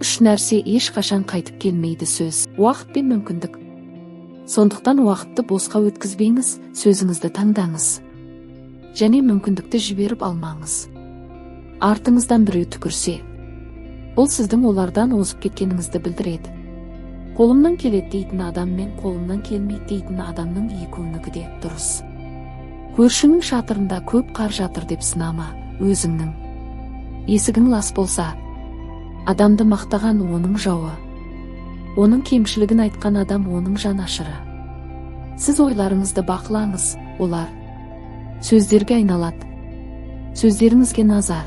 Үш нәрсе ешқашан қайтып келмейді: сөз, уақыт пен мүмкіндік. Сондықтан уақытты босқа өткізбеңіз, сөзіңізді таңдаңыз және мүмкіндікті жіберіп алмаңыз. Артыңыздан біреу түкірсе, бұл сіздің олардан озып кеткеніңізді білдіреді. Қолымнан келеді дейтін адам мен қолымнан келмейді дейтін адамның екеуінікі де дұрыс. Көршіңнің шатырында көп қар жатыр деп сынама, өзіңнің есігің лас болса. Адамды мақтаған — оның жауы, оның кемшілігін айтқан адам — оның жанашыры. Сіз ойларыңызды бақылаңыз, олар сөздерге айналады. Сөздеріңізге назар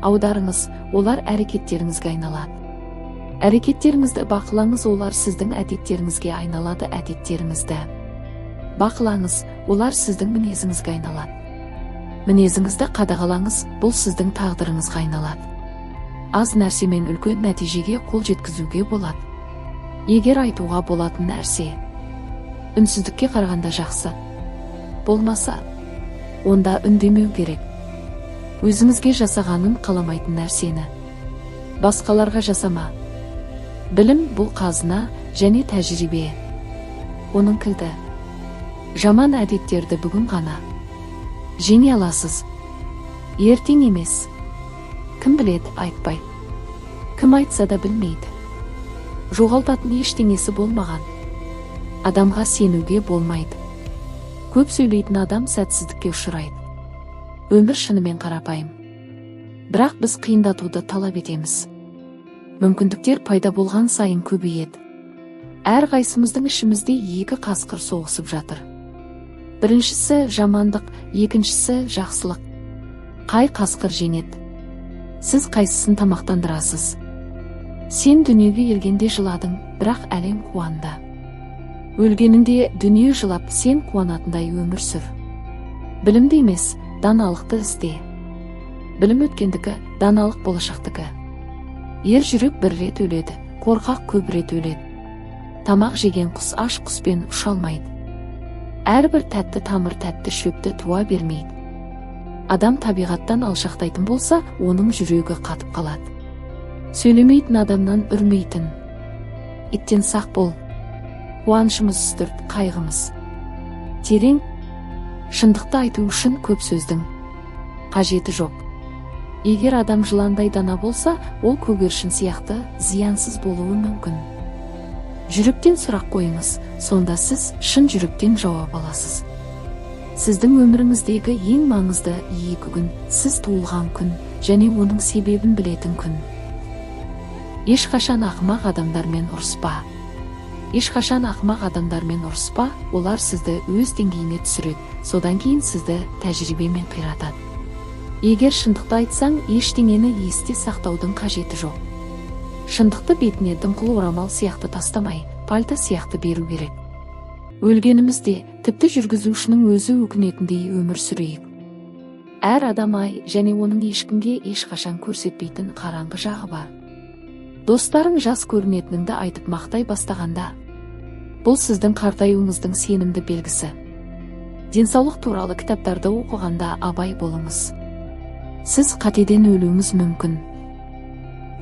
аударыңыз, олар әрекеттеріңізге айналады. Әрекеттеріңізді бақылаңыз, олар сіздің әдеттеріңізге айналады. Әдеттеріңізді бақылаңыз, олар сіздің мінезіңізге айналады. Мінезіңізді қадағалаңыз, бұл сіздің тағдырыңызға айналады. Аз нәрсемен үлкен нәтижеге қол жеткізуге болады. Егер айтуға болатын нәрсе үнсіздікке қарағанда жақсы болмаса, онда үндемеу керек. Өзіңізге жасағанын қаламайтын нәрсені басқаларға жасама. Білім — бұл қазына және тәжірибе, оның кілті. Жаман әдеттерді бүгін ғана жеңе аласыз, ертең емес. Кім біледі, айтпай, кім айтса да білмейді. Жоғалтатын ештеңесі болмаған адамға сенуге болмайды. Көп сөйлейтін адам сәтсіздікке ұшырайды. Өмір шынымен қарапайым, бірақ біз қиындатуды талап етеміз. Мүмкіндіктер пайда болған сайын көбейеді. Әрқайсымыздың ішімізде екі қасқыр соғысып жатыр: біріншісі — жамандық, екіншісі — жақсылық. Қай қасқыр жеңеді? Сіз қайсысын тамақтандырасыз? Сен дүниеге келгенде жыладың, бірақ әлем қуанды. Өлгеніңде дүние жылап, сен қуанатындай өмір сүр. Білімді емес, даналықты ізде. Білім өткендікі, даналық болашақтікі. Ер жүрек бір рет өледі, қорқақ көп рет өледі. Тамақ жеген құс аш құспен ұша алмайды. Әрбір тәтті тамыр тәтті шөпті туа бермейді. Адам табиғаттан алшақтайтын болса, оның жүрегі қатып қалады. Сөйлемейтін адамнан үрмейтін иттен сақ бол. Қуанышымыз үстірт, қайғымыз терең. Шындықты айту үшін көп сөздің қажеті жоқ. Егер адам жыландай дана болса, ол көгершін сияқты зиянсыз болуы мүмкін. Жүректен сұрақ қойыңыз, сонда сіз шын жүректен жауап аласыз. Сіздің өміріңіздегі ең маңызды екі күн — сіз туылған күн және оның себебін білетін күн. Ешқашан ақымақ адамдармен ұрыспа. Ешқашан ақымақ адамдармен ұрыспа, олар сізді өз деңгейіне түсіреді, содан кейін сізді тәжірибемен қиратады. Егер шындықты айтсаң, ештеңені есте сақтаудың қажеті жоқ. Шындықты бетіне дымқыл орамал сияқты тастамай, пальто сияқты беру керек. Өлгенімізде тіпті жүргізушінің өзі өкінетіндей өмір сүрейік. Әр адам ай және оның ешкімге ешқашан көрсетпейтін қараңғы жағы бар. Достарың жас көрінетініңді айтып мақтай бастағанда, бұл сіздің қартаюыңыздың сенімді белгісі. Денсаулық туралы кітаптарды оқығанда абай болыңыз, сіз қатеден өлуіңіз мүмкін.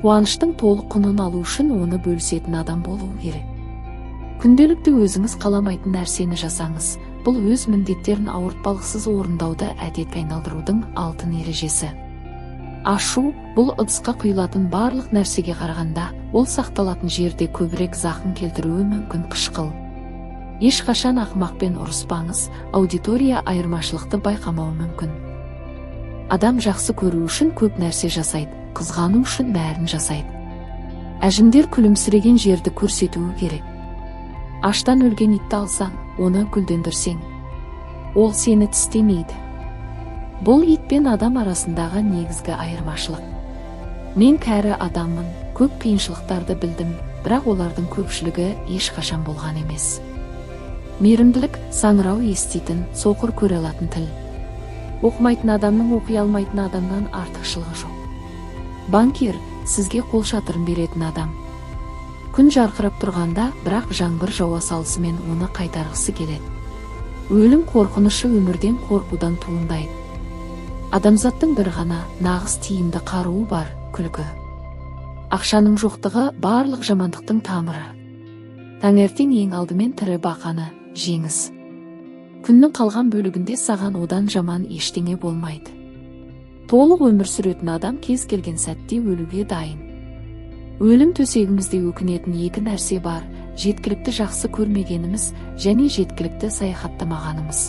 Қуаныштың толық құнын алу үшін оны бөлісетін адам болуы керек. Күнделікті өзіңіз қаламайтын нәрсені жасаңыз. Бұл өз міндеттерін ауыртпалықсыз орындауды әдетке айналдырудың алтын ережесі. Ашу — бұл ыдысқа құйылатын барлық нәрсеге қарағанда, ол сақталатын жерде көбірек зақым келтіруі мүмкін қышқыл. Ешқашан ақымақпен ұрыспаңыз, аудитория айырмашылықты байқамауы мүмкін. Адам жақсы көру үшін көп нәрсе жасайды, қызғану үшін бәрін жасайды. Әжімдер күлімсіреген жерді көрсетуі керек. Аштан өлген итті алсаң, оны гүлдендірсең, ол сені тістемейді. Бұл ит пен адам арасындағы негізгі айырмашылық. Мен кәрі адаммын, көп қиыншылықтарды білдім, бірақ олардың көпшілігі ешқашан болған емес. Мейірімділік — саңырау еститін, соқыр көре алатын тіл. Оқымайтын адамның оқи алмайтын адамнан артықшылығы жоқ. Банкир — сізге қолшатырын беретін адам. Күн жарқырап тұрғанда, бірақ жаңбыр жауа салысымен оны қайтарғысы келеді. Өлім қорқынышы өмірден қорқудан туындайды. Адамзаттың бір ғана нағыз тиімді қаруы бар: күлкі. Ақшаның жоқтығы барлық жамандықтың тамыры. Таңертең ең алдымен тірі бақаны жеңіз. Күннің қалған бөлігінде саған одан жаман ештеңе болмайды. Толық өмір сүретін адам кез келген сәтте өлуге дайын. Өлім төсегімізде өкінетін екі нәрсе бар: жеткілікті жақсы көрмегеніміз және жеткілікті саяхаттамағанымыз.